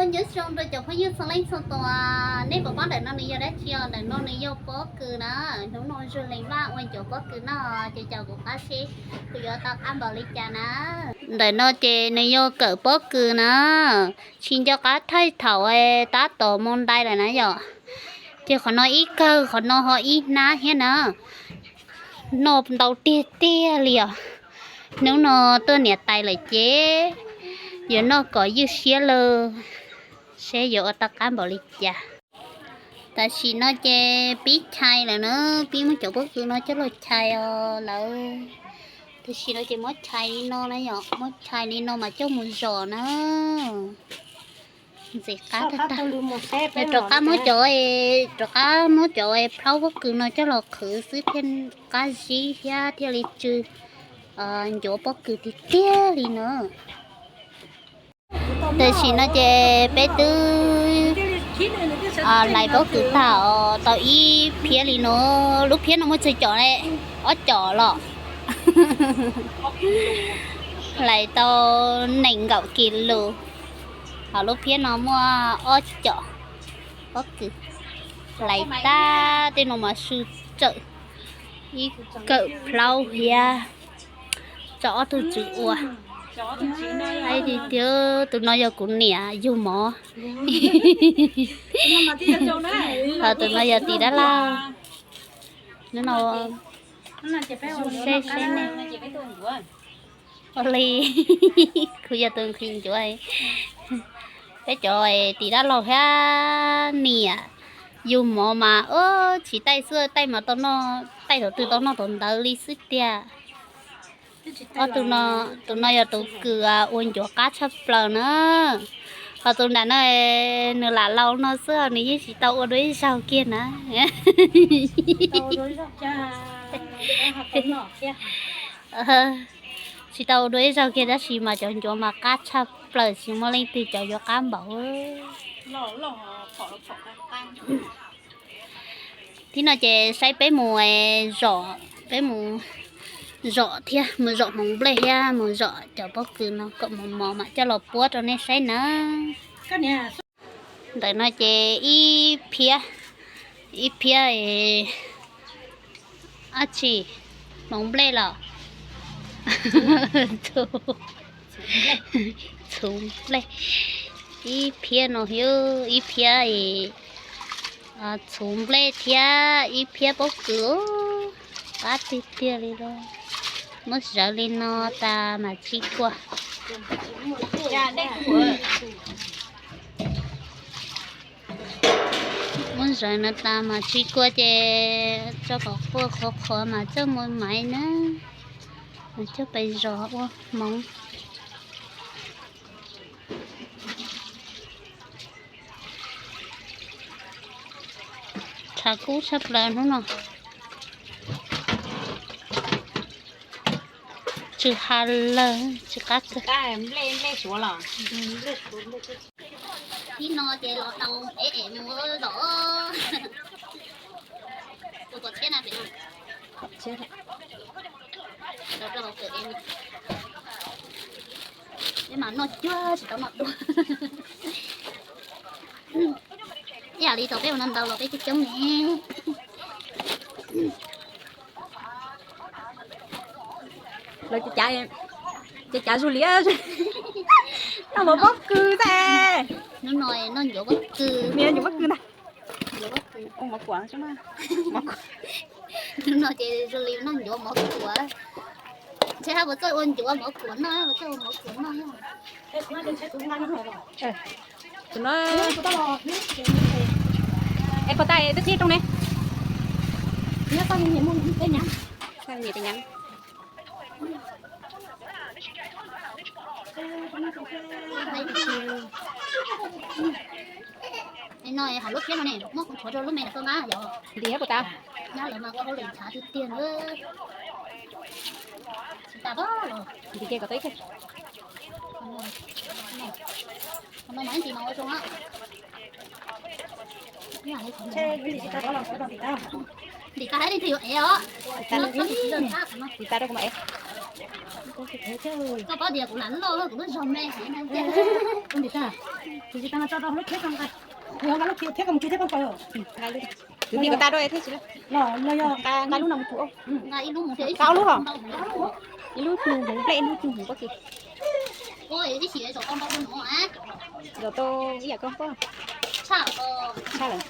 Nyob zoo rau cov phooj ywg txhua leej txhua tus, nej puas paub ntawm no nws yog dab tsi os? Ntawm no nws yog pob kws na. Hnub no Zuag Lees Vaj ua ncuav pob kws noj, ces caum kuv qab seb kuv yuav tau qab npaum li cas na. Ntawm no ces nws yog kawm pob kws na, tsis nco qab thaij thaum tab tom mus ntais lawm na yom. Ces qhov no ib kawg, qhov no ho ib hnab thiab na. Noj ntau tiag tiag li os. Hnub no tuaj niam tais lawm ces yuav noj kom ywj siab lawm, seb yuav ua tau qab npaum li cas. Tam sim no ces pib chais lawm na, pib muab cov pob kws no coj los chais os lawm. Tam sim no ces muab chais li no na yom, muab chais li no mas coj mus zom na. Ntxim qab tag tag. Rov qab muab cov, rov qab muab cov plhaub pob kws no coj los qhwv xwb thiaj qab zib thiab thiaj li tsw ncuav pob kws tiag tiag li na. Tam sim no ces peb twb hlais pob kws tag os, tau ib phiab li no. Lub phiab no muaj tsawg com ne? Ob com los. Hlais tau nees nkaum kis lus, ho lub phiab no muaj ob com pob kws. Hlais tag tej no mas sw tsawm ib kawm plaub thiab. Tso ob tug tswv ua. Aib tiag tiag, tus no yog kuv niam yug mov. Ho tus no yog tis dab laug. Hnub no seb seb ne. Ua li, kuv yog tus nqhis ncuav. Peb cov tis dab laug thiab niam yug mov mas ua tsis taij xwb, taij mas tau noj, taij thaum twg tau noj thaum ntawd li xwb tiag. Ob tug no, tus no yog tus kws ua ncuav qab tshaj plaws na. Ho tus nram no nws lam laus no xwb, nws yeej tsis tau ua dua ib zaug kiag na. Tsis tau ua dua ib zaug kiag tab sis mas cov ncuav mas qab tshaj plaws, tsis muaj leej twg cov yuav qab npaum. Thib no ces saib peb mus zom, peb mus zom thiab, mus zom hmoov nplej thiab mus zom cov pob kws no kom mos mos mam coj los puab rau nej saib na. Ntawm no ces ib phiab, ib phiab dab tsi, hmoov nplej los txhuv nplej. Ib phiab no thiab ib phiab txhuv nplej thiab ib phiab pob kws, qab tiag tiag li lauj. Muab zawv li no tas mas tsis kua. Muab zawv no tas mas tsis kua ces tso kom kua qhuav qhuav mas coj mus maiv na, mas coj pais zom ua hmoov. Tshav kub tshaj plaws hnub no. Tsw ha lawg, tsw qab kawg. Ib no ces los tau ev ev mus zom. Tus tuam tshiab na pem no. Peb mas noj cuag tsis tau noj dua. Ib yam li thaum peb ua no ntau los peb coob coob ne. Lawv ces cav, ces cav zus liab, noj mov pob kws tag. Hnub no noj ncuav pob kws, ncuav pob kws ntag. Ua mov kuam, mov kuam. Hnub no ces zoo li noj ncuav mov kuam. Ntshe haj puas txawj ua ncuav mov kuam noj, puas txawj ua mov kuam noj. Tus no, es koj tas twb qhib rooj ne. No hauv lub phiab no ne, muab kuv tshuav rau lub me ntawm koj na yom. Ntim thiab puas tas? Nyab lawv mas ua hauj lwm ntshav tiag tiag na. Tsis tas pob los. Ntim kiag kom tau ib teg. Qhov no mas ib ntim mas ua zoo na. Ntim tas leej twg yuav ev os. Ntim tas rau kuv mam ev. Koj paub tias kuv lam loj, kuv lub zog me heev. Tus tsis tau no tso rau lub thiab, nqa lub thiab, thiab koj mus tsuj thiab koj pom. Tus tij kuv tag dua thiab tsis los yog nqa lub no mus tsuj. Nqa ob lub hos. Ib lub tsuj hmoov nplej, ib lub tsuj hmoov pob kws. Zaum tau ib yam koj pob. Tshaj lawm.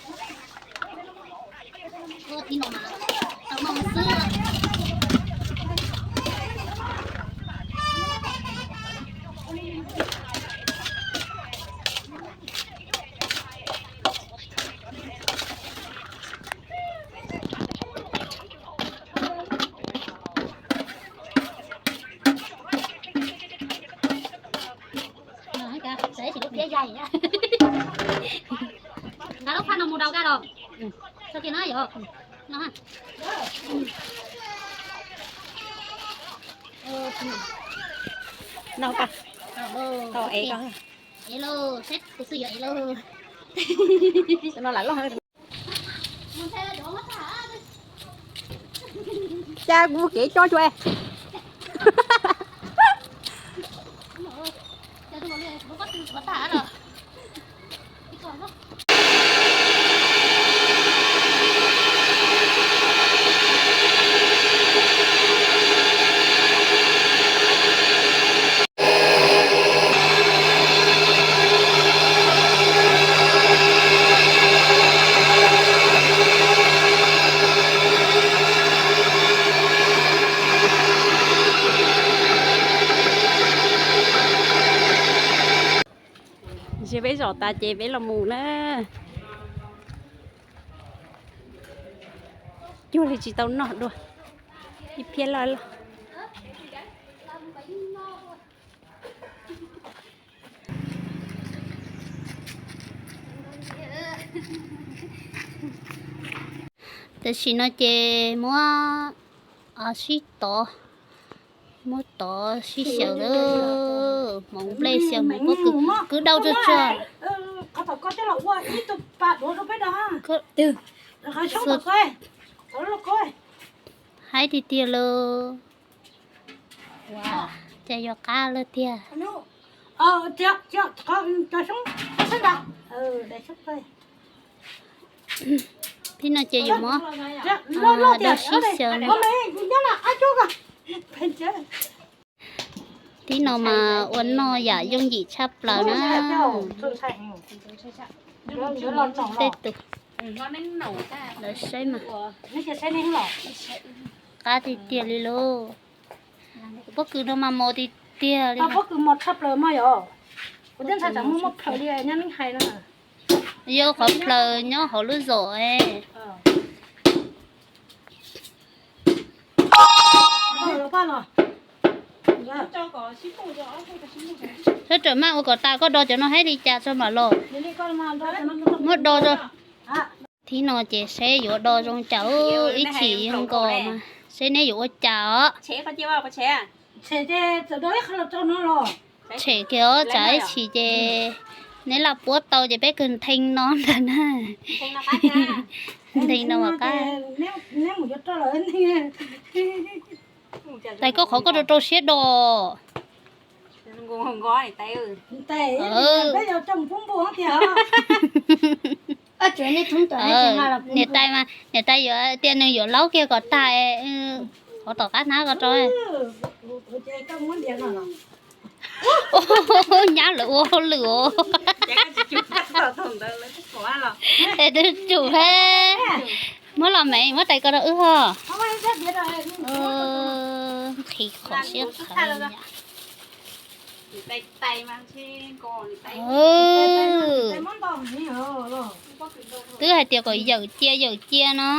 Nqa lub phaj no mus daus kaj los. Tso kiag no yom. No. Noj koj. Tau ev koj. Ev lauj, saib tus xwb yuav ev lauj. No lam loj. Cas kuv kev tso tsuas. Ces peb zom tas ces peb los mus na. Cuag li tsis tau noj dua. Ib phiab loj loj. Tam sim no ces muab sib tov, muab tov sib xyaw lawm, hmoov nplej xyaw hmoov pob kws, kwv dau tsuag tsuag. Haib tiag tiag lauj. Cas yuav qab lawm tiag. Thib no ces yuav muab do sib xyaw. Thib no mas ua noj yam yooj yim tshaj plaws na. Tej tus lawv saib mas qab tiag tiag li lauj. Pob kws no mas mos tiag tiag li. Yog qhov plaws nyob hauv lub zos. Sawv daws maj ua kom tas, koj do cov no haib li cas tso mam los. Muab do tso. Thib no ces seb yuav do zoo cas, ib chim zoo nkaus mas seb neb yuav ua cas os. Tshem kiag os, tsam ib chim ces neb laj puab tau ces peb kawg nthee no ntag na. Nthee no mas qab. Tais koj qhov koj rau rau siab do. Niam tais mas niam tais yuav tias nws yuav laub kiag kom tag, qhov tom qab hnab ko rau. Nyab lawv ua hauj lwm os. Es twb tsum he. Muab los me muab tais ko rau wb ho. Nqhis qhov siab qhawv. Twb hais tias kom yawm cia yawm cia no,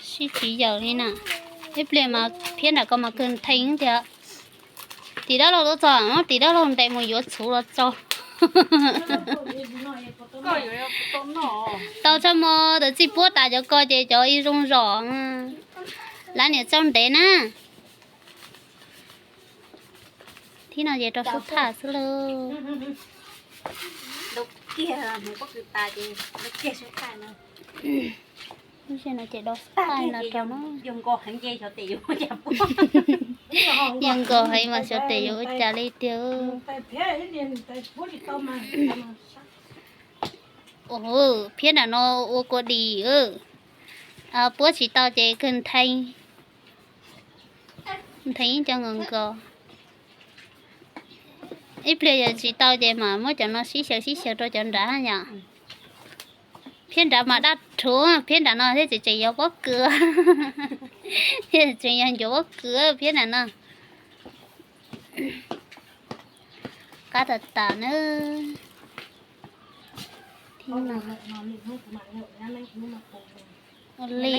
sib tsis yawm li na. Ib pliag mas phiab nram ko mas kawg nthee tias. Tim dab laug tuaj txog, tim dab laug ntes mus yuav txhuv los tso. Tau tshaj mo, tawm txij puab tas cov ko ces cov ib zoo zom. Lawv niam txaus ntev na. Thib no ces rau sub thaj xwb lauj. Lub sij no ces do sub thaj no rau no. Yog nkaus heev mas xyov tes yuav ua cas li tiag. Ua phiab nram no ua kua dis, puab tsis tau ces kawg ntheev, ntheev cov nkaus nkaus. Ib pliag yog tsis tau ces mam muab cov no sib xyaw sib xyaw rau cov nrad yom. Phiab nrad mas daj rhuv, phiab nram no thiab tseem tseem yog pob kws, thiab tseem yog ncuav pob kws phiab nram no. Qab tas tas na. Ua li,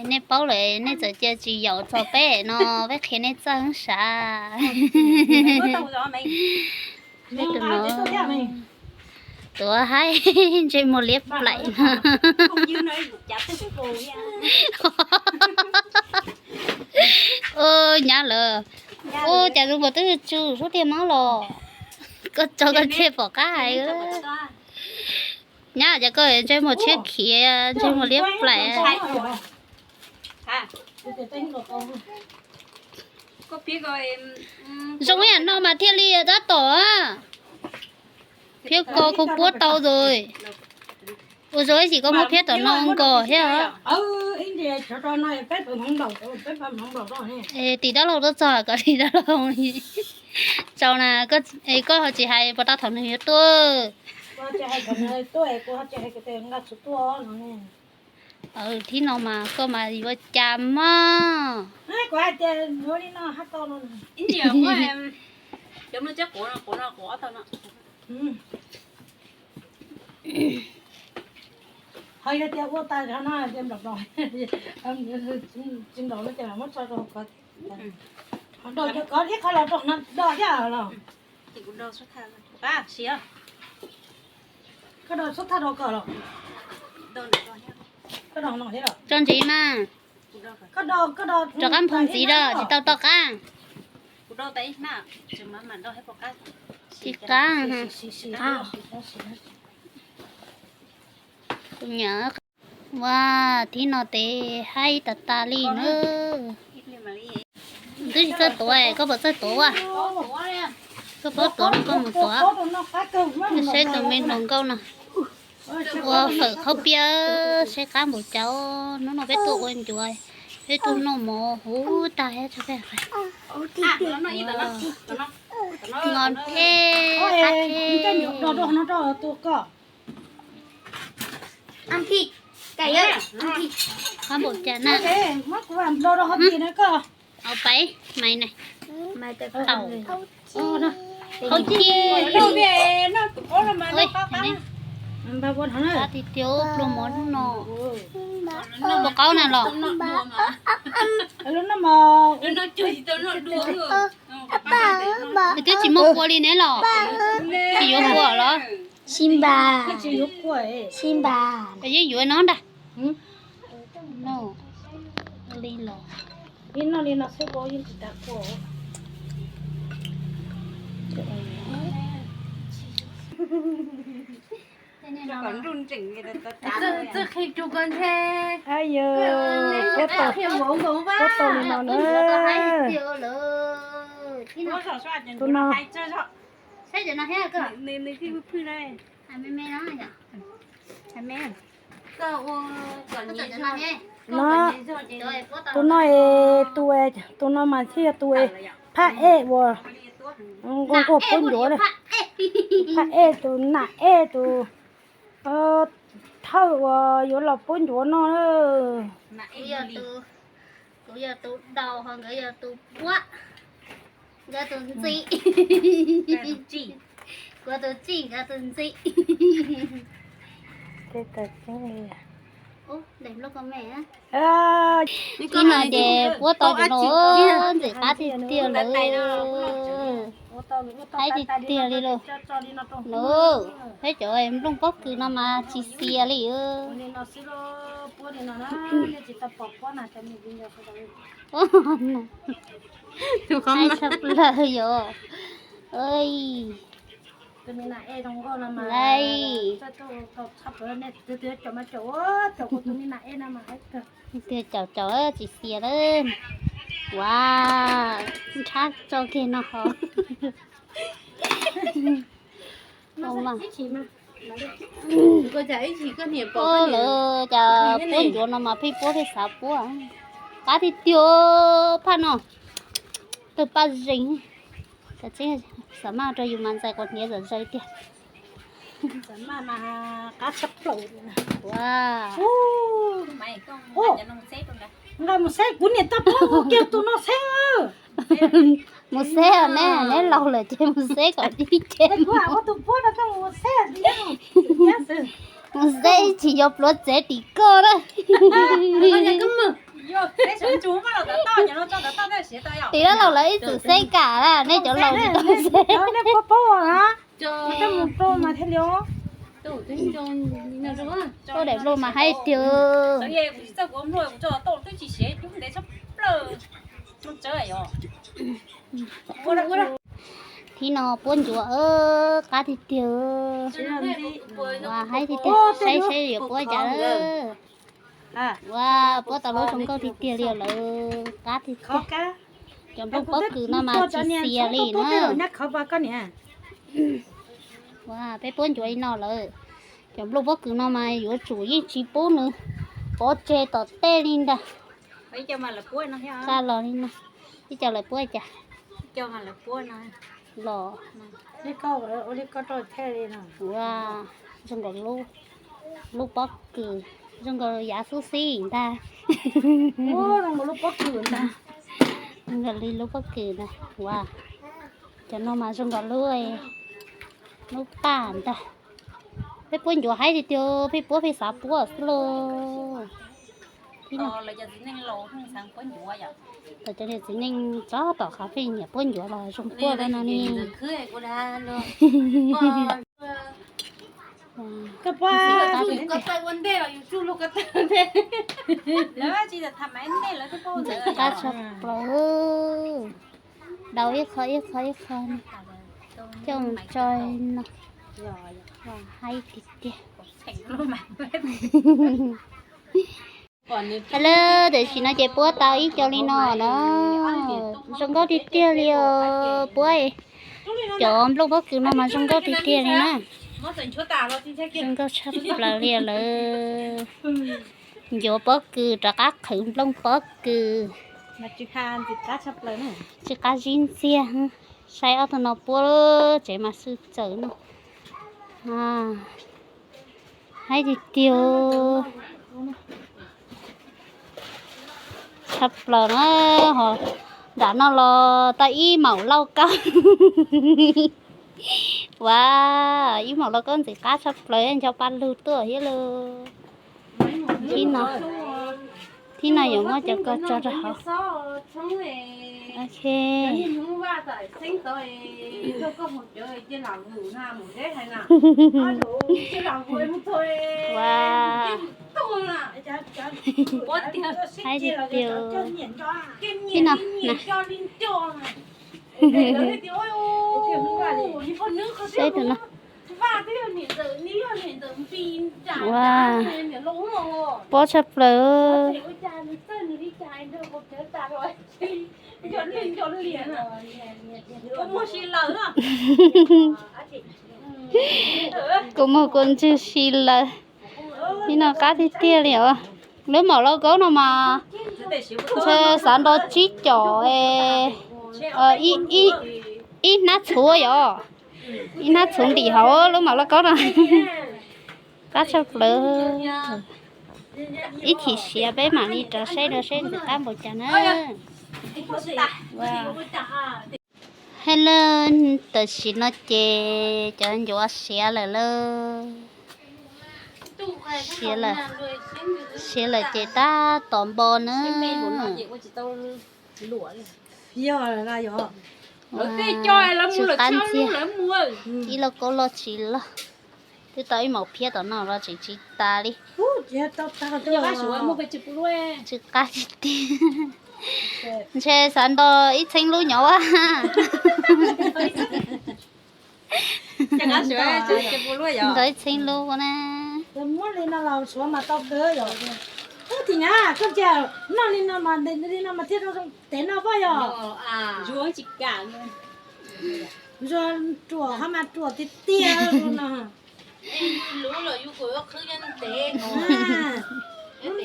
nej paub lawm nej txawm cia tsis yaum txog peb no, peb qhia nej txawj sav. Peb tus no tuav haib ntsej muag liab plaim. Nyab lawm, ua cas zoo nkaus twb tsuj suab tiag mob los, koj tso koj thiaj pom qab hais. Nyab, cas koj ntsej muag tshiab khiav, ntsej muag liab plaim. Zoo ib yam no mas thiaj li tab tom. Phiab ko kuj puab tau rồi. Ua zoo ib chim koj muab phiab tom no nkaus thiab. Tim dab laug tuaj txog kom tim dab laug. Tsaus na, koj ho tsis hais puas tau thaum nws yuav tuaj. Thib no mas koj mas yuav cas mog. Ho yog tias ua tas no, tsis ntaus no ces muab tso rau ko. Ho do cov ko ib qho los rau no do thiab los? Koj do xub thawj rau ko los? Koj do no thiab los? Tso ntxiv mas. Rov qab nphoo ntxiv los tsis tau toj qab. Tsis qab. Ua, thib no tes haib tas tas li na. Twb tsis txawj tuav, koj puas txawj tuav? Koj paub tuav no koj mus tuav. Saib tus me hluas nkauj no ua fawm qhaub piab, saib qab npaum cas. Hnub no peb tuaj ua ncuav, peb tuaj noj mov huv tag thiab tso peb. Nqos thiab qab thiab. Qab npaum cas na. Au pais, mais na. Tau. Hauv ci. Qab tiag tiag pluag mov hnub no. Puas qaub na los? Twb tsis muaj kua li ne los? Tsis yuav kua los? Tsis npam. Tsis yuav kua. Tsis npam. Yeej yuav no ntag. Li los. Ayo, puab tau li no na. Tus no. No, tus no es tus, tus no mas thiaj yog tus phab ej uas nquag nquag puab ncuav na. Phab ej, tus nam ej, tus thawj uas yuav los puab ncuav noj na. Kuv yog tus daus ho nkawd yog tus puab. Nkawd tus ntxim. Kuv tus txij, nkawd tus ntxim. Ib no ces puab tau cov no ntxim qab tiag tiag lawm. Haib tiag tiag li lauj. Peb cov nplooj pob kws no mas tsis xias li. Haib tshaj plaws yom. Lais. Tiag, caum caum tsis xias lawm. Ua, ntshab tso kiag no ho. Lawv cas puab ncuav no mas pheej puab pheej xav puab. Qab tiag tiag phaj no. Tawg paj zeeg. Xav maj rau yus mas ntxais quav hniav zom zaws tiag. Nqa mus saib kuv niam tab plaub kiag tus no saib. Mus saib ne, neb laus lawm ces mus saib kom dib ces. Mus saib tsis yog pluav tsev tim koj na. Tim no laus lawv ib txwm saib kam na, nej cov laus tsis tau saib. Tuaj daim nplooj mas haib tiag. Thib no puab ncuav qab tiag tiag. Ua haib tiag tiag, saib saib yuav puab cas. Ua puab tau lub zoo nkauj tiag tiag li lawm, qab tiag tiag. Cov nplooj pob kws no mas tsis xias li na. Ua peb puab ncuav li no lawm. Cov nplooj pob kws no mas yuav tsum yeej tsis pub nws pov tseg tom tej li ntag. Xa los li no, ib co lawv puab cas los. Ua zoo nkaus lub pob kws, zoo nkaus yav xub xib ntag. Zoo nkaus li lub pob kws ntag. Ua cov no mas zoo nkaus lub, lub paj ntag. Peb puab ncuav haib tiag tiag, peb puab pheej xav puab xwb lauj. Tau cov niag txiv neej tsob tom qhov pheej nyiam puab ncuav los zoo puab no ne. Ntxim qab tshaj plaws. Dau ib qho ib qho ib qho coj mus tso no. Haib tiag tiag. Hab lawm, tam sim no ces puab tau ib co li no na. Zoo nkauj tiag tiag li os puab. Cov nplooj pob kws no mas zoo nkauj tiag tiag li na. Zoo nkauj tshaj plaws li lawm. Ncuav pob kws rov qab qhwv nplooj pob kws. Tsis qab zib ntxiag. Saib ob tug no puab tsev mas xwb txawm no. Haib tiag tiag. Tshaj plaws na, ho nram no los tau ib maum lauj kaub. Ua, ib maum lauj kaub ntxim qab tshaj plaws, ncho pa lug tuaj thiab lauj. Thib no yuav muab cov ko tso rau hauv. Ok. Ua, haib tiag tiag. Thib no na. Saib tus no. Ua, pob tshaj plaws. Kua muag kua ntswg si lawm. Thib no qab tiag tiag li os. Lub maum lauj kaub no mas ntshe xav nrau tsib caum ib hnab txhuv yom. Ib hnab txhuv ntim hauv lub maum lauj kaub no. Qab tshaj plaws. Ib chim siav peb mam li rov saib rau seb ntxim qab npaum cas na. Hello, tam sim no ces cov ncuav siav lawm lauj. Siav lawm, siav lawm ces tab tom npo na. Tsw qab ntxiag. Ib lauj kaub loj tsis loj. Twb tau ib maum phiab tom no los tseem tsis tas li. Tsw qab tiag tiag. Ntshe xav nto ib txheeb lub nyuam ua. Nto ib txheeb lub na. Tsis na, koj cia noj li no mas ntev li no mas thiaj zoo zoo ntev no pob yog. Zuag ruam ho mas ruam tiag tiag no. Lub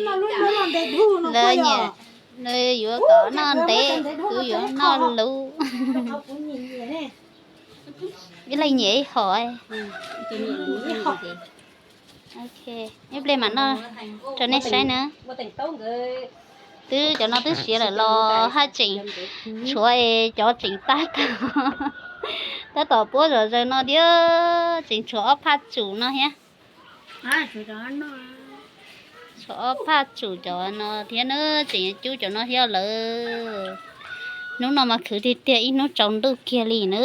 no lub no los ntev dhau no pob yog. Nws yuav kom noj ntev, kuv yuav noj luv. Ib leeg nyiam ib hom. Ib pliag mam noj rau nej saib na. Twb cov no twb siav lawm los haj tseem tshuav, cov tseem tab tag. Tab tom puab zom zaws no thiab, tseem tshuav ob phaj tsum no thiab. Tshuav ob phaj tsum cov no thiab na, tseem yuav cub cov no thiab lawm. Hnub no mas khwv tiag tiag, ib hnub tsaus ntuj kiag li na.